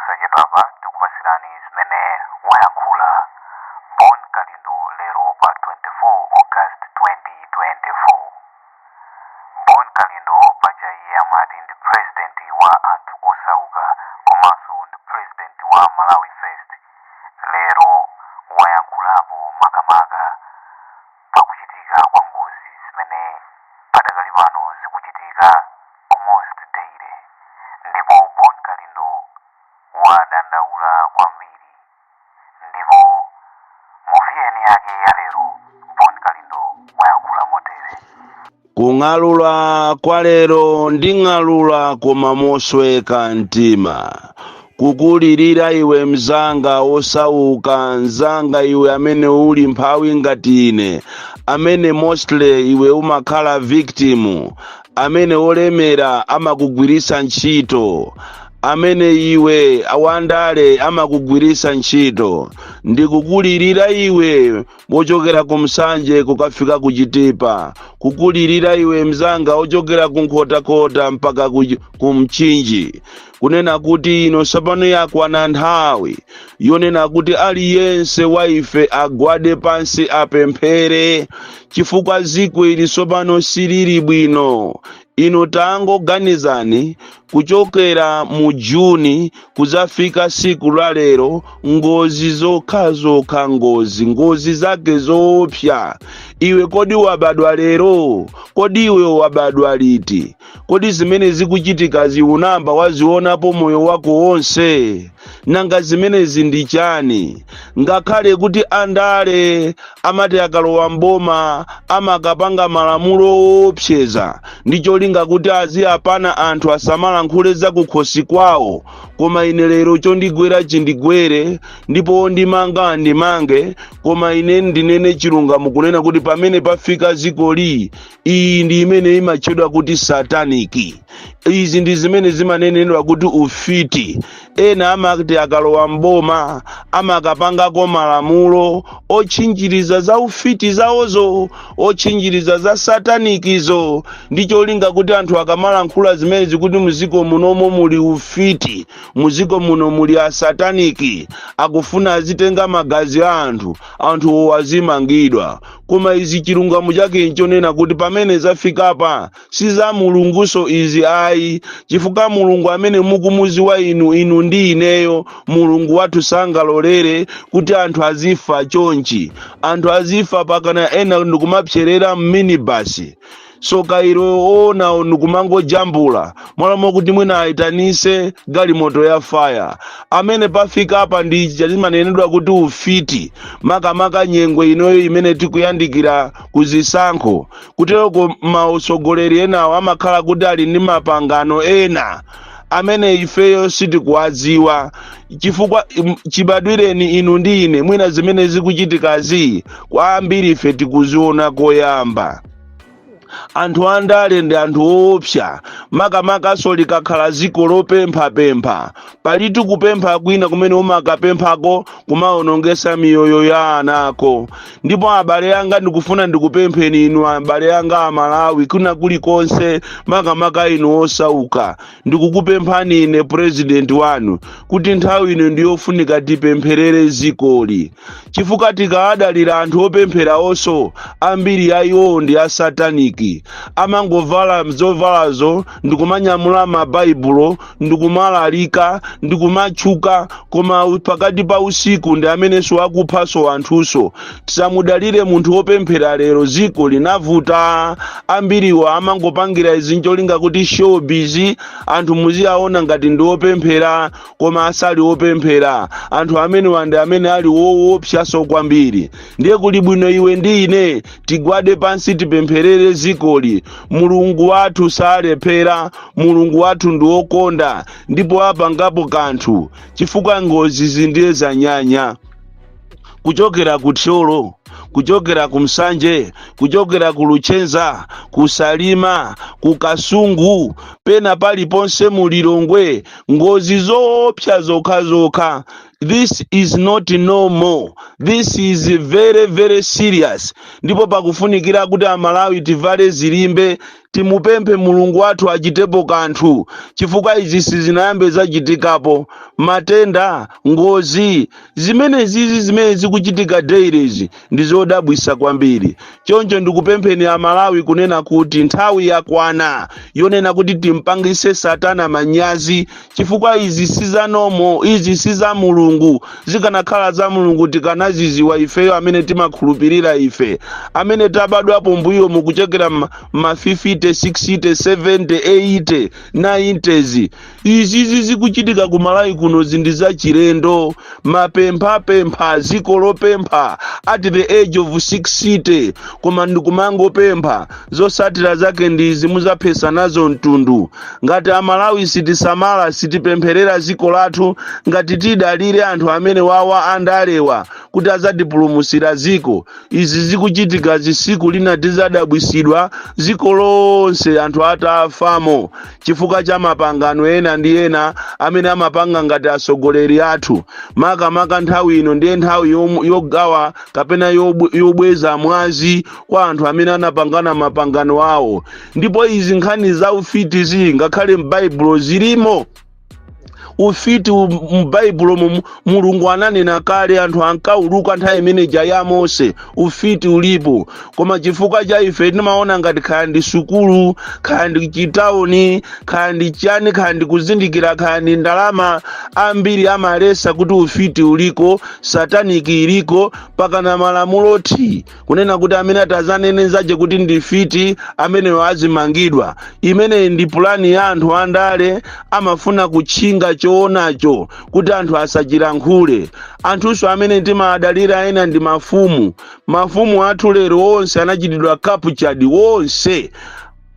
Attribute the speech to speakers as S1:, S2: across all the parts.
S1: Posachedwapa tikupatsirani zimene wayankhula Bon Kalindo lero pa 24 August 2024. Bon Kalindo paja iye amati ndi president wa anthu osauka komanso ndi president wa Malawi First. Lero wayankhulapo makamaka pakuchitika kwa ngozi zimene padakali pano zikuchitika almost daily, ndipo Bon Kalindo wadandaula kwambiri. Ndipo mu VN yake ya lero, Bon Kalindo wayankhula motere.
S2: Kung'alula kwa lero, nding'alula koma mosweka mtima, kukulirira iwe mzanga osauka, mzanga iwe amene uli mphawi ngati ine, amene mostly iwe umakhala victim, amene olemera amakugwiritsa ntchito, amene iwe awandale amakugwiritsa ntchito. Ndikukulirira iwe wochokera ku Msanje kukafika ku Chitipa, kukulirira iwe mzanga wochokera ku Nkhotakota mpaka ku Mchinji, kunena kuti ino tsopano yakwana nthawi yonena kuti aliyense wa ife agwade pansi apemphere, chifukwa dziko ili tsopano silili bwino. Inu tangoganizani, kuchokera mu Juni kuzafika siku la lero, ngozi zokhazokha, ngozi, ngozi zake zoopsa. Iwe kodi wabadwa lero? Kodi iwe wabadwa liti? Kodi zimene zikuchitikazi unamba wazionapo moyo wako wonse? Nanga zimenezi ndi chani? Ngakhale kuti andale amati akalowa mboma amakapanga malamulo owopseza ndi cholinga kuti aziyapana anthu asamalankhule za kukhosi kwawo, koma ine lero chondigwera chindigwere, ndipo ondimanga andimange, koma ine ndinene chilungamo kunena kuti pamene pafika zikoli, iyi ndi imene imatchedwa kuti satanic. Izi ndi zimene zimanenedwa kuti ufiti. Ena amati akalowa mboma amakapangako malamulo otchinjiriza za ufiti zawozo, otchinjiriza za satanikizo, ndi cholinga kuti anthu akamalankhula zimene zikuti muziko munomo muli ufiti, muziko muno muli asataniki, akufuna azitenga magazi a anthu, anthu azimangidwa. Koma izi chilungamo chake nchonena kuti pamene zafikapa si za Mulunguso izi ayi, chifukwa Mulungu amene mukumuziwa inu, inu ndi ineyo, Mulungu wathu sangalolere kuti anthu azifa chonchi, anthu azifa pakana ena ndikumapserera mminibasi. Soka ilo ona ndikumangojambula mwalamo kuti mwina ayitanise galimoto ya fire. Amene pafika apa ndi chimanenedwa kuti ufiti, makamaka nyengo inoyo imene tikuyandikira kuzisankho. Kuteroko mautsogoleri enawo amakhala kuti ali ndi mapangano ena amene ifeyo sitikuwadziwa, chifukwa chibadwireni inu ndi ine, mwina zimene zikuchitikazi kwa ambiri ife tikuziona koyamba. Anthu andale ndi anthu woopsa, makamakaso likakhala ziko lopemphapempha. Palitu kupempha kwina kumene umakapemphako kumaonongesa miyoyo ya anako. Ndipo abale anga, ndikufuna ndikupempheni inu abale anga Amalawi kuna kulikonse, makamaka inu osauka, ndikukupemphani ine president wanu kuti nthawi ino ndiyofunika tipempherere zikoli, chifukwa tikaadalira anthu opemphera onso, ambiri a iwowo ndi asataniki. Amangovala zovalazo ndikumanyamula mabaibulo ndikumalalika ndikumatchuka, koma pakati pa usiku ndi amenenso akuphaso anthuso. Tisamudalire munthu wopemphera. Lero ziko linavuta, ambiriwo amangopangira izi ncholinga kuti showbiz, anthu muziyaona ngati ndi wopemphera, koma asali wopemphera. Anthu amenewa ndi amene ali woopsaso kwambiri. Ndiye kuli bwino iwe ndi ine tigwade pansi tipempherere zikoli. Mulungu wathu salephera, Mulungu wathu ndi wokonda ndipo apangapo kanthu, chifukwa ngozi zindiye zanyanya kuchokera ku Thyolo, kuchokera ku Msanje, kuchokera ku Luchenza, ku Salima, ku Kasungu, pena paliponse mu Lilongwe, ngozi zoopsa zokhazokha. This is not normal. This is very, very serious. Ndipo pakufunikira kuti Amalawi tivale zilimbe, timupemphe Mulungu wathu achitepo kanthu, chifukwa izi sizinayambe zachitikapo. Matenda, ngozi zimene zizi zimene zikuchitika daily ndi zodabwisa kwambiri. Choncho ndikupempheni Amalawi kunena kuti nthawi yakwana yonena kuti timpangise Satana manyazi, chifukwa izi si za normal, izi si za Mulungu. Zikanakhala za Mulungu tikanaziziwa ifeyo amene timakhulupirira, ife amene tabadwapo mbuyo mukuchokera ma 50, 60, 70, 80, 90s. Izizi zikuchitika ku Malawi kuno zindi zachilendo. Mapemphapempha, ziko lopempha at the age of 60, koma ndikumangopempha. Zosatira zake ndizi, muzaphesa nazo mtundu. Ngati Amalawi sitisamala, sitipempherera ziko lathu, ngati tidalire anthu amene wawa andalewa kuti azatipulumusira ziko, izi zikuchitika zisiku lina tizadabwisidwa ziko lonse anthu atafamo, chifukwa cha mapangano ena ndi ena amene amapanga ngati asogoleri athu. Makamaka nthawi ino ndiye nthawi yogawa kapena yobweza mwazi kwa anthu amene anapangana mapangano awo. Ndipo izi nkhani za ufiti zi, ngakhale m'Baibulo zilimo. Ufiti m'Baibulo Mulungu ananena kale, anthu ankauluka nthawi imeneja ya Mose. Ufiti ulipo, koma chifukwa cha ife timaona ngati khaya ndi sukulu, khaya ndi chitauni, khaya ndi chani, khaya ndi kuzindikira, khaya ndi ndalama, ambiri amalesa kuti ufiti uliko, satanic iliko, pakana malamulo ti kunena kuti amene atazanene zache kuti ndi fiti, ameneyo azimangidwa. Imeneyi ndi pulani ya anthu andale, amafuna kutchinga choonacho kuti anthu asachilankhule. Anthunso amene timadalira ena ndi mafumu. Mafumu athu lero onse anachitidwa captured wonse.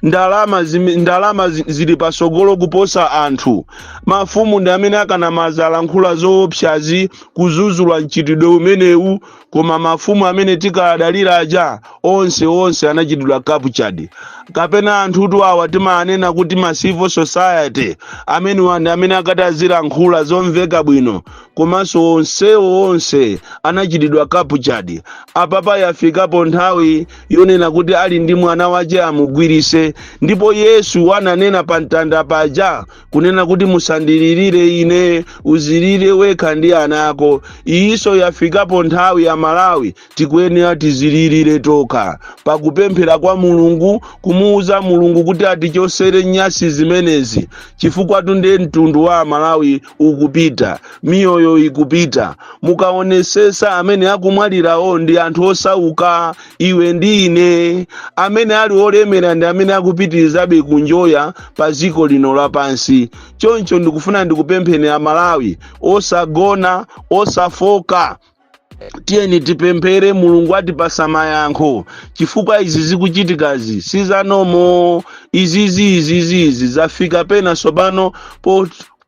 S2: Ndalama zili pasogolo kuposa anthu. Mafumu ndi amene akanamazalankhula zoopsazi, kuzuzula mchitidwe umenewu, koma mafumu amene tikadalira aja onse onse anachitidwa captured. Kapena anthutu awa timanena kuti ma civil society amene ndi amene akati azilankhula zomveka bwino, komanso onsewo onse anachitidwa captured. Apapa yafikapo nthawi yonena kuti ali ndi mwana wace amugwirise. Ndipo Yesu ananena pa mtanda paja kunena kuti, "Musandilirire ine, uzilire wekha ndi ana ako." Iyiso yafikapo nthawi ya Malawi tikuyenera tizilirire tokha pakupemphera kwa Mulungu, kumuuza Mulungu kuti atichosere nyasi zimenezi, chifukwa tunde mtundu wa Malawi ukupita, miyoyo ikupita. Mukaonesesa, amene akumwalirawo ndi anthu osauka, iwe ndi ine. Amene ali olemera ndi amene akupitirizabe kunjoya pa dziko lino lapansi. Choncho ndikufuna ndikupempheni Amalawi, osagona, osafoka, tiyeni tipemphere. Mulungu atipasa mayankho, chifukwa izi zikuchitikazi siza normal. Izizi izizi zafika pena sopano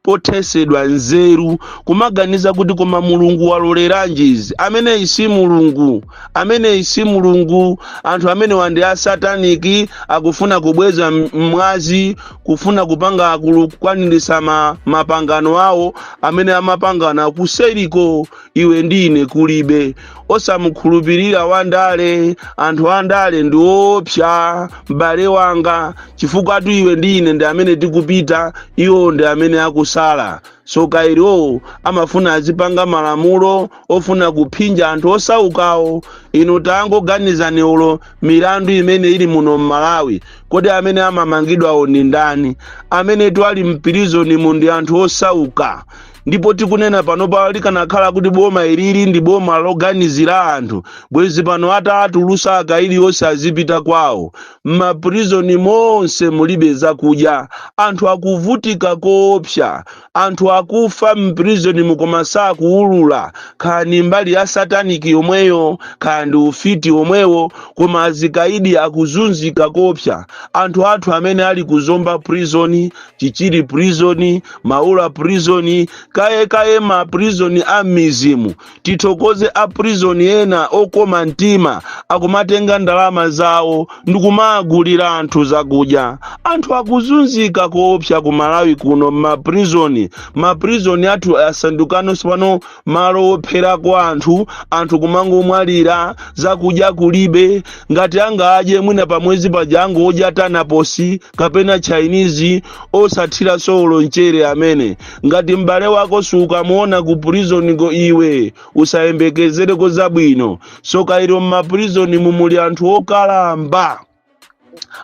S2: pothesedwa nzeru, kumaganiza kuti koma Mulungu waloleranji izi? Ameneyi si Mulungu, ameneyi si Mulungu. Anthu amenewa ndi a satanic, akufuna kubweza mwazi, kufuna kupanga kukwanirisa mapangano awo amene amapangana kuseriko, iwe ndine kulibe. Osamukhulupirira wandale. Anthu andale ndi opsa, m'bale wanga, chifukwa tu iwe ndi ine ndi amene tikupita, iwo ndi amene akusala. So kairo amafuna azipanga malamulo ofuna kuphinja anthu osaukawo. Inu tangoganizani, ulo milandu imene ili muno m'Malawi, kodi amene amamangidwawo ndi ndani? Amene tu ali m'prison mu ndi anthu osauka. Ndipo tikunena pano, likanakhala kuti boma ilili ndi boma loganizira anthu, bwezi pano atatulusa akaidi onse azipita kwawo. M'maprizoni monse mulibe zakudya, anthu akuvutika koopsa, anthu akufa m'prison mukoma sakuulula. Khani mbali ya satanic yomweyo, khani ndi ufiti omwewo, koma azikaidi akuzunzika koopsa. Anthu athu amene ali ku Zomba Prison, Chichiri Prison, Maula Prison, Kaye kaye ma prison a mizimu, tithokoze a prison ena okoma mtima, akumatenga ndalama zawo ndikumagulira anthu zakudya. Anthu akuzunzika koopsa ku Malawi kuno ma prison. Ma prison athu asandukano pano malo opherako anthu. Anthu kumangomwalira, zakudya kulibe. Ngati angadye mwina pamwezi paja angodya tanaposi kapena Chinese osathira solo mchere amene. Ngati m'bale wako sukamuona ku prison go, iwe usayembekezereko zabwino. Soka ilo, mma prison mumuli anthu okalamba,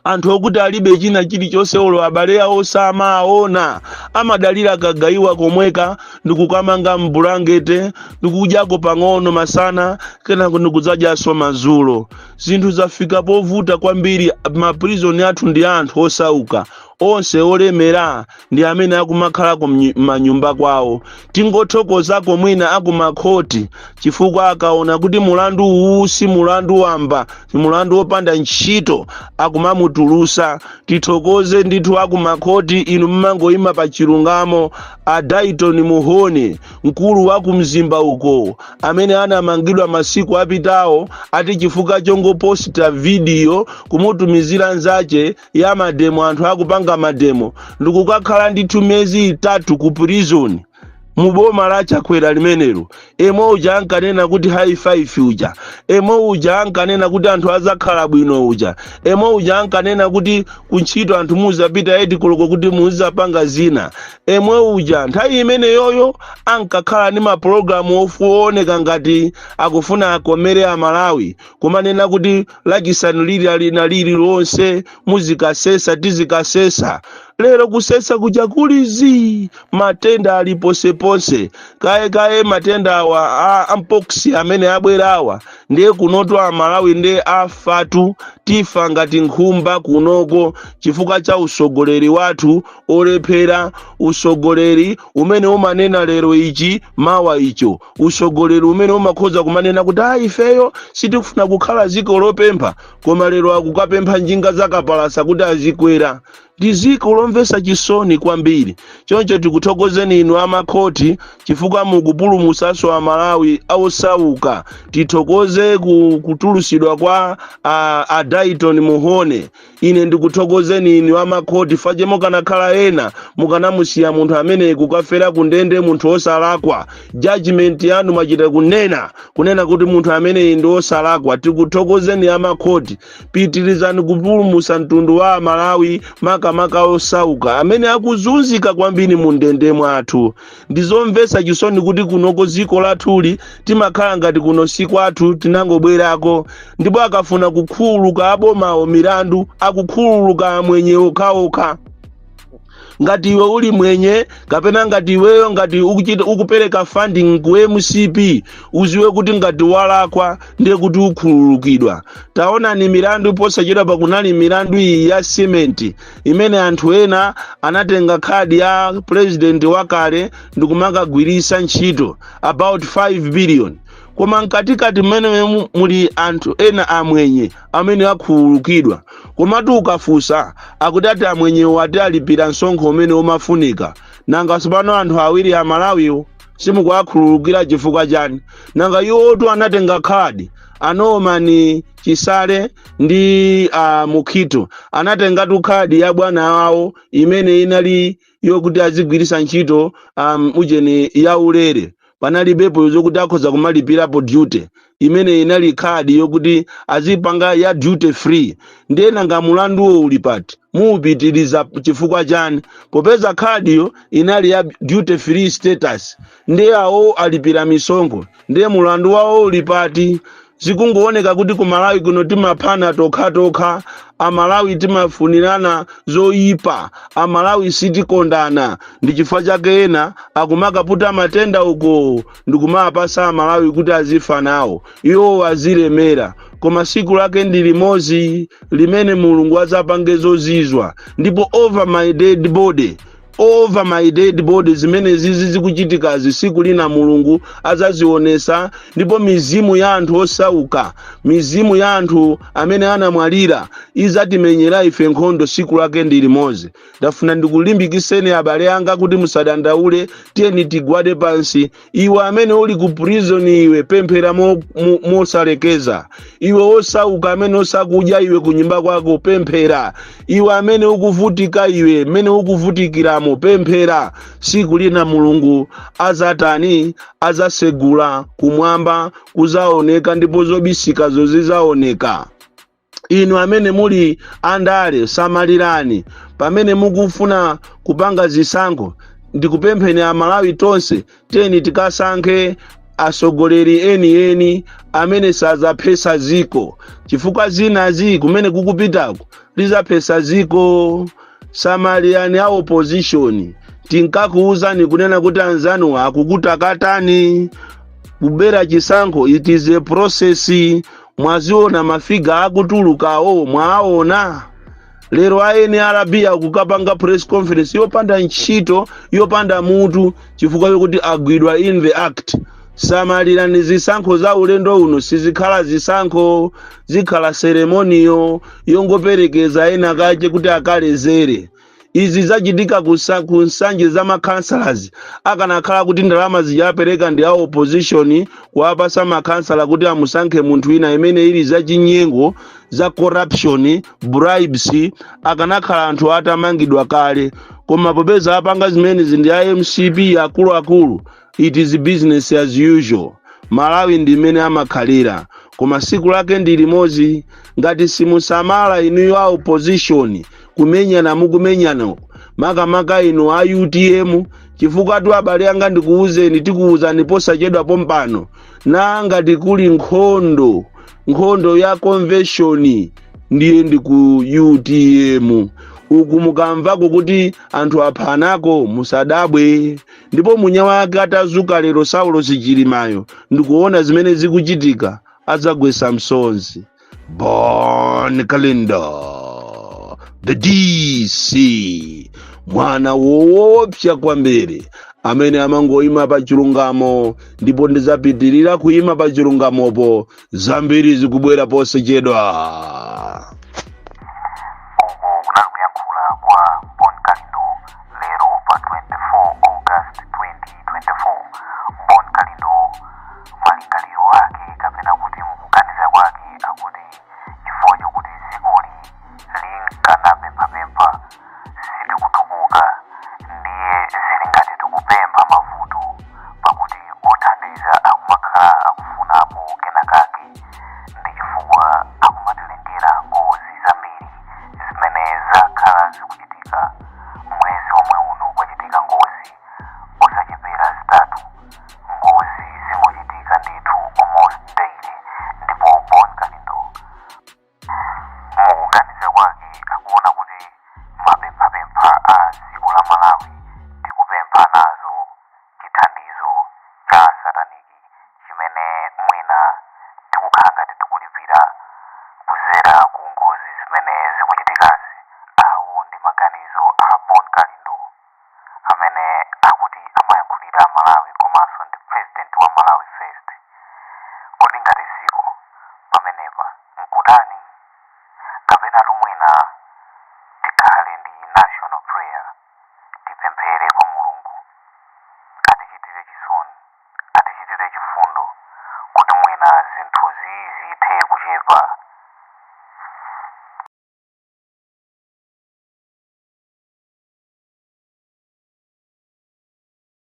S2: anthu okuti alibe china chilichonse, olo abale awo samaona, amadalira kagayiwa komweka ndikukamanga mbulangete ndikudyako pang'ono masana, kenako ndikudzadyanso madzulo. Zinthu zafika povuta kwambiri. Ma prison athu ndi anthu osauka onse, olemera ndi amene akumakhalako m'manyumba kwawo. Tingothokozako mwina akumakhoti, chifukwa akaona kuti mulandu uwu si mulandu wamba, si mulandu wopanda ntchito, akumamutulusa. Tithokoze ndithu akumakhoti, inu mmangoyima pa chilungamo. A Dayton Muhoni, mkulu wa kumzimba uko, amene anamangidwa masiku apitawo ati chifukwa chongoposta video kumutumizira nzache ya ma demo, anthu akupanga ma demo, ndikukakhala ndithu miyezi 3 ku prison muboma la Chakwera limenelo. Emo uja ankanena kuti high five uja, emo uja ankanena kuti anthu azakhala bwino uja, emo uja ankanena kuti kuntchito anthu muzapita 8 koloko kuti muzapanga zina, emwe uja nthawi imeneyoyo ankakhala ndi mapulogalamu ofuoneka ngati akufuna akomere Amalawi, kumanena kuti Lachisanu lili na lili lonse muzikasesa, tizikasesa. Lero kusesa kuja kulizi, matenda ali ponseponse. Kaye kaye matenda awa a mpox amene abwera awa, ndiye kunoto Amalawi ndiye afatu, tifa ngati nkhumba kunoko chifukwa cha usogoleri wathu olephera, usogoleri umene umanena lero ichi, mawa icho, usogoleri umene umakhoza kumanena kuti a ifeyo sitikufuna kukhala ziko lopempha, koma lero akukapempha njinga zakapalasa kuti azikwera. Ndi ziko lomvetsa chisoni kwambiri. Choncho tikuthokozeni inu amakhoti chifukwa mukupulumutsanso Amalawi osauka. Tithokoze ku kutulusidwa kwa a Dayton Muhone. Ine ndikuthokozeni inu amakhoti, fache mukanakhala ena mukanamusiya munthu amene kukafera kundende, munthu osalakwa. Judgment yanu mwachita kunena kuti munthu ameneyi ndi osalakwa. Tikuthokozeni amakhoti, pitirizani kupulumutsa mtundu wa Amalawi, makamaka osauka amene akuzunzika kwambiri mu ndende mwathu. Ndizomvetsa chisoni kuti kunoko ziko lathuli timakhala ngati kuno si kwathu, tinangobwerako. Ndipo akafuna kukhululuka abomawo milandu, akukhululuka amwenye okhaokha. Ngati iwe uli mwenye kapena ngati iweyo ngati ukuchita ukupereka funding ku MCP, uziwe kuti ngati walakwa ndiye kuti ukhululukidwa. Taonani milandu posachedwa pakunali milandu iyi ya simenti imene anthu ena anatenga khadi ya president wakale ndikumakagwirisa ntchito about 5 billion, koma mkatikati mmene muli anthu ena amwenye amene akhululukidwa. Komatu ukafunsa akuti ati amwenyewo ati alipira msonkho umene umafunika. Nanga tsopano anthu awiri Amalawiwo simukuwakhululukira chifukwa chani? Nanga iwotu anatenga khadi, a Norman Chisale ndi Mukhito, anatengatu khadi ya bwana wawo imene inali yokuti azigwirisa ntchito ujeni ya ulere, panalibepo zokuti akhoza kumalipirapo duty. Imene inali khadi yokuti azipanga ya duty free. Ndiye nanga mulanduwo uli pati? Muupitiriza chifukwa chani popeza khadiyo inali ya duty free status? Ndiye awo alipira misonkho, ndiye mulandu wawo uli pati? Zikungooneka kuti ku Malawi kuno timaphana tokhatokha. Amalawi timafunirana zoyipa, Amalawi sitikondana. Ndi chifukwa chake ena akumakaputa matenda uko ndikumapasa Amalawi kuti azifa nawo, iwo azilemera. Koma siku lake ndi limodzi limene Mulungu azapange zozizwa, ndipo over my dead body. Over my dead body. Zimene zizi zikuchitikazi, siku lina Mulungu azazionesa, ndipo mizimu ya anthu osauka, mizimu ya anthu amene anamwalira izatimenyera ife nkhondo. Siku lake ndi limodzi. Ndafuna ndikulimbikiseni, abale anga, kuti musadandaule. Tiyeni tigwade pansi. Iwe amene uli ku prison, iwe pemphera mosalekeza. Iwe osauka amene osakudya, iwe kunyumba kwako pemphera. Iwe amene ukuvutika, iwe mmene ukuvutikiramo pemphera. Siku lina Mulungu azatani? Azasegula kumwamba, kuzaoneka, ndipo zobisikazo zizaoneka. Inu amene muli andale, samalirani pamene mukufuna kupanga zisankho. Ndikupempheni Amalawi tonse, tiyeni tikasankhe asogoleri enieni amene sazaphesa ziko, chifukwa zinazi kumene kukupitako lizaphesa ziko. Samalirani a opposition, tinkakuwuzani kunena kuti anzanu akukutakatani. Kubera chisankho, it is a process. Mwaziona ma figure akutulukawo, mwaona lero a NRB akukapanga press conference yopanda ntchito, yopanda mutu, chifukwa chokuti agwidwa in the act. Samalirani, zisankho za ulendo uno sizikhala zisankho, zikhala ceremony yongoperekeza ena kache kuti akalezere. Izi zachitika ku Nsanje za ma councillors. Akanakhala kuti ndalama zijapereka ndi a opposition kuwapasa makhansala kuti amusankhe munthu wina, imene ili zachinyengo, za corruption, bribes, akanakhala anthu atamangidwa kale. Koma popeza apanga zimenezi ndi a MCP akuluakulu, it is business as usual. Malawi ndi imene amakhalira, koma siku lake ndi limodzi. Ngati simusamala inuyo a opposition, kumenyana mukumenyana, makamaka inu a UTM, chifukwa tu abale anga, ndikuwuzeni, tikuwuzani posachedwa pompano. Na ngati kuli nkhondo, nkhondo ya convention ndiye ndi ku UTM uku. Mukamvako kuti anthu aphanako, musadabwe. Ndipo munya wake atazuka lero Saulo Chilimayo ndikuona zimene zikuchitika, adzagwesa msonzi. Bon Kalindo, the DC, mwana woopsa kwambiri amene amangoyima pa chilungamo, ndipo ndizapitirira kuyima pa chilungamopo. Zambiri zikubwera posachedwa.
S1: Uku kunali kuyankhula kwa Bon Kalindo lero pa 24 August 2024. Bon Kalindo malingaliro ake, kapena kuti mukuganiza kwake, akuti chifukwa chokuti dzikoli linkanapemphapempha, silikutukuka, ndiye zili ngati tikupempha mavuto, pakuti othandiza akumakhala akufunapo kenakake, ndi chifukwa akumatilengera ngozi zambiri zimene zakhala zikuchitika. Mwezi omwe uno kwachitika ngozi osachepera zitatu. Ngozi zingochitika ndithu almost daily. Ndipo Bon Kalindo mukuganiza kwake akuona kuti mapemphapempha a dziko la Malawi tikupempha nazo chithandizo cha sataniki, chimene mwina tikukhala ngati tikulipira kuzera ku ngozi zimene zikuchitikazi. Awo ndi maganizo a Bon Kalindo amene akuti amayankhulira Malawi, komanso ndi president wa Malawi First. Kodi ngati dziko pamenepa nkutani? Kapena tumwina tikhale ndi national prayer, tipemphere kwa Mulungu atichitire chisoni, atichitire chifundo, kuti mwina zinthuzi zithe kuchepa.